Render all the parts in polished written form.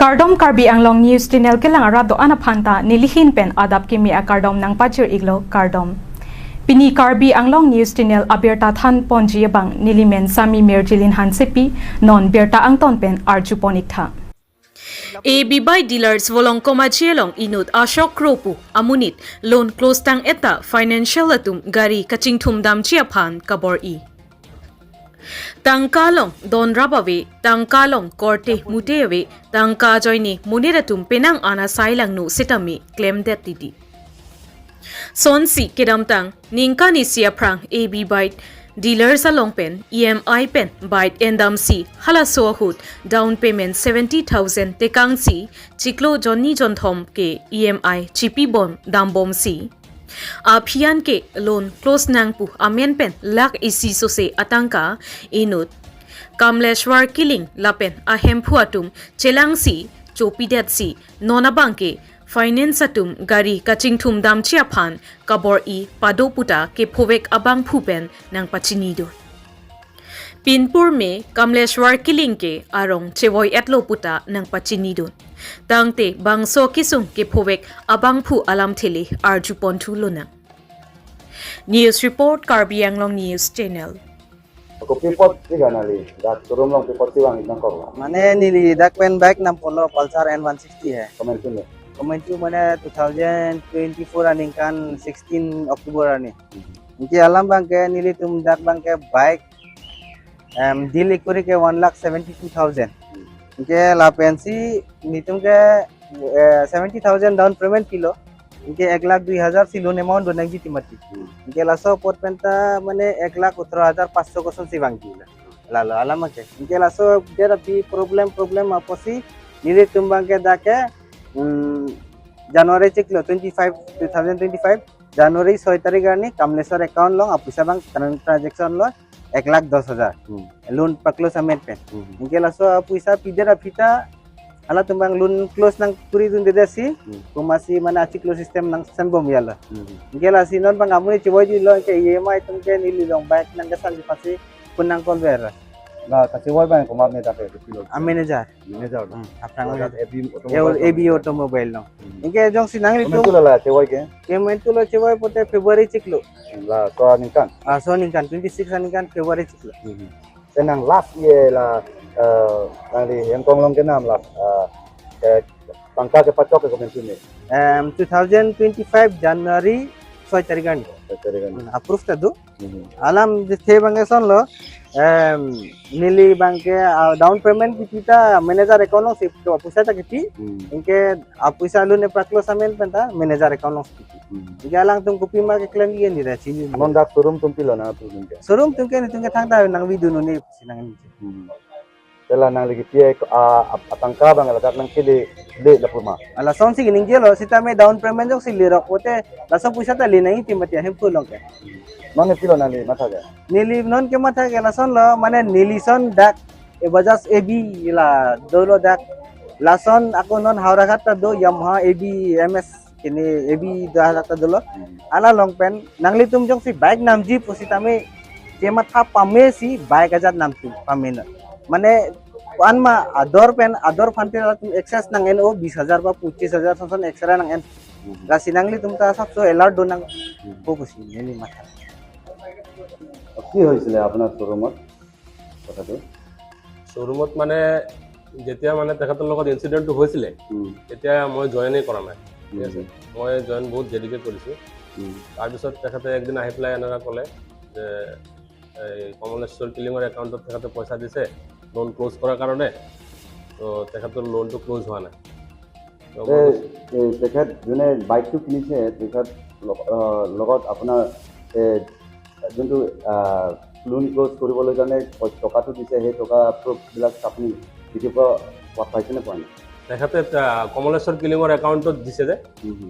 Kardom Karbi Anglong News Channel kelang arado ana phanta nilihin pen adap kimi a kardom nang pachir iglo kardom. Pini Karbi Anglong News Channel abirta than ponji bang nilimen sami merjilin hansepi non berta angton pen arju ponik tha. AB by dealers volong komachielong inut Ashok Ropu amunit loan close tang eta financial atum gari kaching thum dam chia phan kabor i. Tangkalong don rabawe tangkalong korte mutewe tangka joini muniratum penang ana sailang nu sitami claim det titi. Sonsi kedamtang ningkani sia prang AB byte dealers along pen EMI pen byte endam si hala so hut down payment 70,000 tekang si chiklo jonni jonthom ke EMI chipi bom dam bom si aphian ke loan close nang pu amen pen lak isi so se atangka inut Kamleshwar killing lapen ahem phuatum chelang si chopidat si nonabangke finance atum gari kaching thum dam chia phan kabor i padoputa ke phowek abang phupen nang pachini do Pinpur me Kamleshwar killing ke arong chewoi atlo puta nang pachini do tangte bangso kisung ke phowek abang phu alam thele arju ponthu lona. News report, Karbi Anglong News Channel. Ko pipot tiga nali dak showroom long pipot tiwang itang korla. মানে नीली डाक pen bike नाम पोलो Pulsar N160 है। Comment tune. Comment মানে 2024 running kan 16 October ani इनके alam bang ke nili tum dak bang ke bike deal ikuri ke 1,72,000 इनके ला Pence नितुम के 70,000 down payment kilo इनके 1,02,000 सी loan amount दोनांगी तिमती इनके लासो पोत पेंता মানে 1,18,500 koson si bangki lalo alam ke इनके lasso जरा भी प्रॉब्लम प्रॉब्लम आपसी nili tumbang ke dake জানুয়ারি চিকলো 25 2025 জানুয়ারি 6 তারিখ আনি কামলেশ্বর অ্যাকাউন্ট লং পয়সা বাং ট্রানজেকশন লো 1,10,000 লোন পাকলো সমেত পেন ইনকে লাসো পয়সা পিদেরা ফিতা ala tumbang loan close nang kuri dun dedasi kumasi mana achi close system nang sembom yala ইনকে lassi non bang amuni chiboy di lo ke EMI tumke nili long bike nang kesan di pasi kunang kolber La kasi wai bang ko map ne dake kilo. Manager. Manager. আপনার AB automobile. AB automobile no ইনকে jong si nang comment tu la chewai ke. Payment tulo chewai pote February chiklo. La so aning kan. So ning kan 26 aning kan February chiklo. Senang last ye la nang li yang kong long ke nam la tangka ke pachok ke comment tu ne. 2025 January 6 তারিখ আনি approve ta do alam the bange son lo nili banke down payment kitita manager account lo sip to puisa ta kiti inke puisa lu ne praklo samen penta manager account lo kiti inke alang tum kopi ma ke claim ye ni ra chi. Non dak showroom tum pilo na tu ke. Showroom tumke ni tumke thang ta nang vi dunu ni sinang ni. Tela nang lagi pie atangka bang la dak nang kili le la purma. Ala son si ning jelo sita me down payment jok si le ro pote la so puisa ta le nahi timati hem pulong ke. Non ne pilo nang li matha ke. Nili non ke matha ke la son lo mane nilison dak e Bajaj AB la dolo dak lason ako non Howraghat ta do Yamaha AB MS kini AB 2000 ta dolo ala long pen nangli tum jong si bike nam ji pusita me che matha pame si bike ajat nam tu pame na মানে আনমা আদর PAN আদর ফান্তে তুম access nang en o 20,000 বা 25,000 সন extra nang en la sinangli tum ta sabso alert do nang ko kusi nili matha. কি হৈছিলে আপোনাৰ শ্ব'ৰুমত কথাটো? শ্ব'ৰুমত মানে যেতিয়া মানে তেখেতৰ লগত ইনচিডেণ্টটো হৈছিলে, তেতিয়া মই জইনেই কৰা নাই, ঠিক আছে। মই জইন বহুত দেৰিকৈ কৰিছোঁ। তাৰপিছত তেখেতে একদিন আহি পেলাই এনেকুৱা ক'লে যে এই কমলেশ্বৰ কিলিঙৰ একাউণ্টত তেখেতে পইচা দিছে লোন ক্ল'জ কৰাৰ কাৰণে, তো তেখেতৰ লোনটো ক্ল'জ হোৱা নাই। তো মই তেখেত যোনে বাইকটো কিনিছে তেখেত লগত আপোনাৰ যোনটো লোন ক্ল'জ কৰিবলৈ কাৰণে টকাটো দিছে, সেই টকা প্ৰুফবিলাক আপুনি দেখিব পাইছেনে পোৱা নাই? তেখেতে কমলেশ্বৰ কিলিঙৰ একাউণ্টত দিছে যে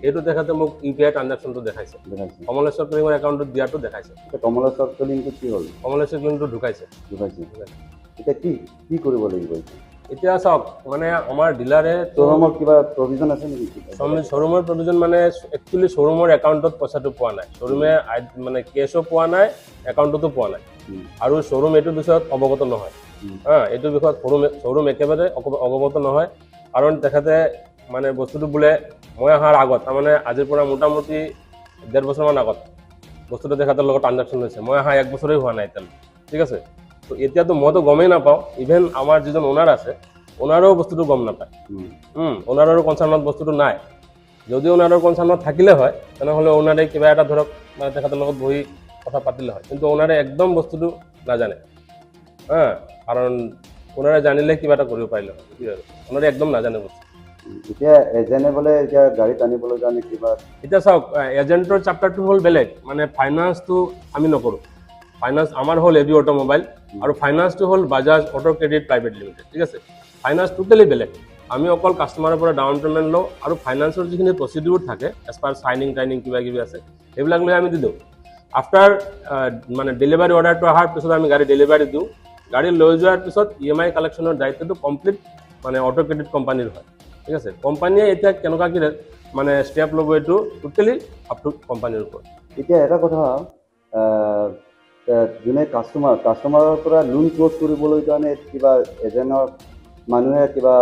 সেইটো তেখেতে মোক ইউ পি আই ট্ৰানজেকশ্যনটো দেখাইছে। দেখাইছে। কমলেশ্বৰ কিলিঙৰ একাউণ্টত দিয়াটো দেখাইছে। এতিয়া কমলেশ্বৰ কিলিংটো কি হ'ল? কমলেশ্বৰ কিলিংটো ঢুকাইছে। ঢুকাইছে। এতিয়া কি কি কৰিব লাগিব এতিয়া? এতিয়া চাওক, মানে আমাৰ ডিলাৰে শ্ব'ৰুমৰ কিবা প্ৰভিজন আছে নেকি? শ্ব'ৰুমৰ প্ৰভিজন মানে একচুৱেলি শ্ব'ৰুমৰ একাউণ্টত পইচাটো পোৱা নাই, শ্ব'ৰুমে মানে কেছো পোৱা নাই, একাউণ্টতো পোৱা নাই, আৰু শ্ব'ৰুম এইটো বিষয়ত অৱগত নহয়। হা, এইটো বিষয়ত শ্ব'ৰুম একেবাৰে অৱগত নহয়। কাৰণ তেখেতে মানে বস্তুটো বোলে মই অহাৰ আগত, তাৰমানে আজিৰ পৰা মোটামুটি 1.5 বছৰমান আগত বস্তুটো তেখেতৰ লগত ট্ৰানজেকশ্যন হৈছে। মই অহা 1 বছৰেই হোৱা নাই এতিয়ালৈকে, ঠিক আছে। তো এতিয়াতো মইতো গমেই নাপাওঁ, ইভেন আমাৰ যিজন অ'নাৰ আছে অ'নাৰেও বস্তুটো গম নাপায়। অ'নাৰৰো কনচাৰ্ণত বস্তুটো নাই। যদি অ'নাৰৰ কনচাৰ্ণত থাকিলে হয় তেনেহ'লে অ'নাৰে কিবা এটা ধৰক মানে তেখেতৰ লগত বহি কথা পাতিলে হয়, কিন্তু অ'নাৰে একদম বস্তুটো নাজানে। হা, কাৰণ ওনাৰে জানিলে কিবা এটা কৰিব পাৰিলে হয়, কি আৰু ওনাৰে একদম নাজানে বস্তু। এতিয়া এজেণ্টে বোলে এতিয়া গাড়ীত আনিবলৈ কাৰণে কিবা, এতিয়া চাওক এজেণ্টৰ চাপ্টাৰটো হ'ল বেলেগ, মানে ফাইনেন্সটো আমি নকৰোঁ। ফাইনেন্স আমাৰ হ'ল এ বি অট'মোবাইল আৰু ফাইনেন্সটো হ'ল Bajaj auto credit private limited, ঠিক আছে। ফাইনেন্স টোটেলি বেলেগ, আমি অকল কাষ্টমাৰৰ পৰা ডাউন পে'মেণ্ট লওঁ আৰু ফাইনেন্সৰ যিখিনি প্ৰচিডিউৰ থাকে এজ পাৰ চাইনিং টাইনিং কিবা কিবি আছে সেইবিলাক লৈ আমি দি দিওঁ। আফটাৰ মানে ডেলিভাৰী অৰ্ডাৰটো অহাৰ পিছত আমি গাড়ী ডেলিভাৰী দিওঁ। গাড়ী লৈ যোৱাৰ পিছত ই এম আই কালেকশ্যনৰ দায়িত্বটো কমপ্লিট মানে অট' ক্ৰেডিট কোম্পানীৰ হয়, ঠিক আছে। কোম্পানীয়ে এতিয়া কেনেকুৱা কি মানে ষ্টেপ ল'ব এইটো টোটেলি আপ টু কোম্পানীৰ ওপৰত। এতিয়া এটা কথা, যোনে কাষ্টমাৰৰ পৰা লোন ক্ল'জ কৰিবলৈ কাৰণে কিবা এজেণ্টৰ মানুহে কিবা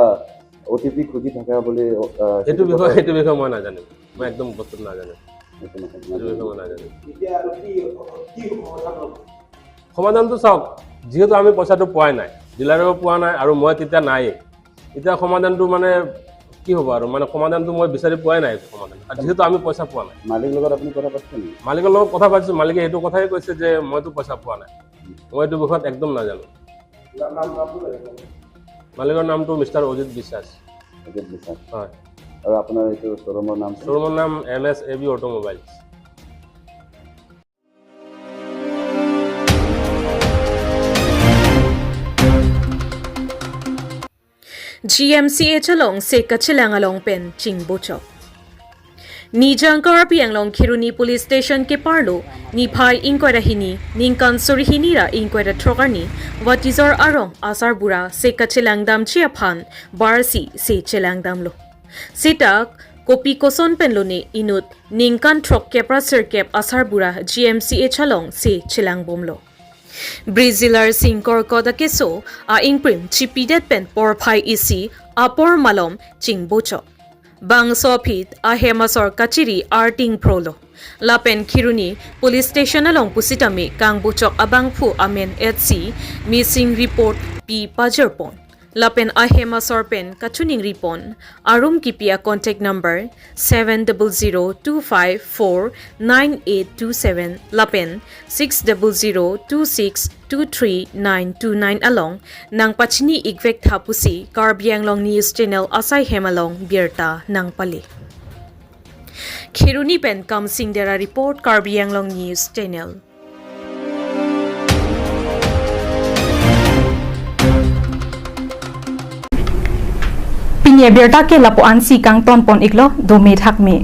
অ' টি পি খুজি থাকে বুলি, সেইটো বিষয়ে মই নাজানিম, মই একদম বস্তুটো নাজানিম, সেইটো বিষয়ে মই নাজানিম। সমাধানটো চাওক, যিহেতু আমি পইচাটো পোৱাই নাই, ডিলাৰেও পোৱা নাই আৰু মই তেতিয়া নায়েই, এতিয়া সমাধানটো মানে কি হ'ব আৰু, মানে সমাধানটো মই বিচাৰি পোৱাই নাই সমাধান, যিহেতু আমি পইচা পোৱা নাই। মালিকৰ লগত আপুনি কথা পাতিছে নেকি? মালিকৰ লগত কথা পাতিছোঁ, মালিকে সেইটো কথাই কৈছে যে মইতো পইচা পোৱা নাই, মই এইটো বিষয়ত একদম নাজানো। মালিকৰ নামটো মিষ্টাৰ অজিত বিশ্বাস। অজিত বিশ্বাস, হয়। আৰু আপোনাৰ এইটো শ্ব'ৰুমৰ নাম? শ্ব'ৰুমৰ নাম M S A B automobiles. GMCH along se kachilang along pen chingbocho. Nijang Karbi Anglong Khiruni Police Station ke parlo ni phai inquiry hini ningkan surihini ra inquiry throkarni watizor arong asar bura se kachilang dam chia phan barsi se chilang damlo. Sita kopi koson penlone inut ningkan throk kepra sir kep asar bura GMCH along se chilang bomlo. Brizilar Singkor Kodakeso a ingprim chipidet pen por phai isi apor malom chingbocho. Bang sopit a hemasor kachiri arting prolo. Lapen Khiruni police station along pusitami kangbochok abangphu amen HC missing report P Pajarpon. Lapen a hemasor pen kachuning ripon arum kipia contact number 7002549827 lapen 6002623929 along nang pachini igvek thapusi Karbi Anglong News Channel asai hemalong birta nang pali. Khiruni pen Kamsing dera report Karbi Anglong News Channel. Pinye berta ke lapo ansi kang ton pon iklo do me thak me.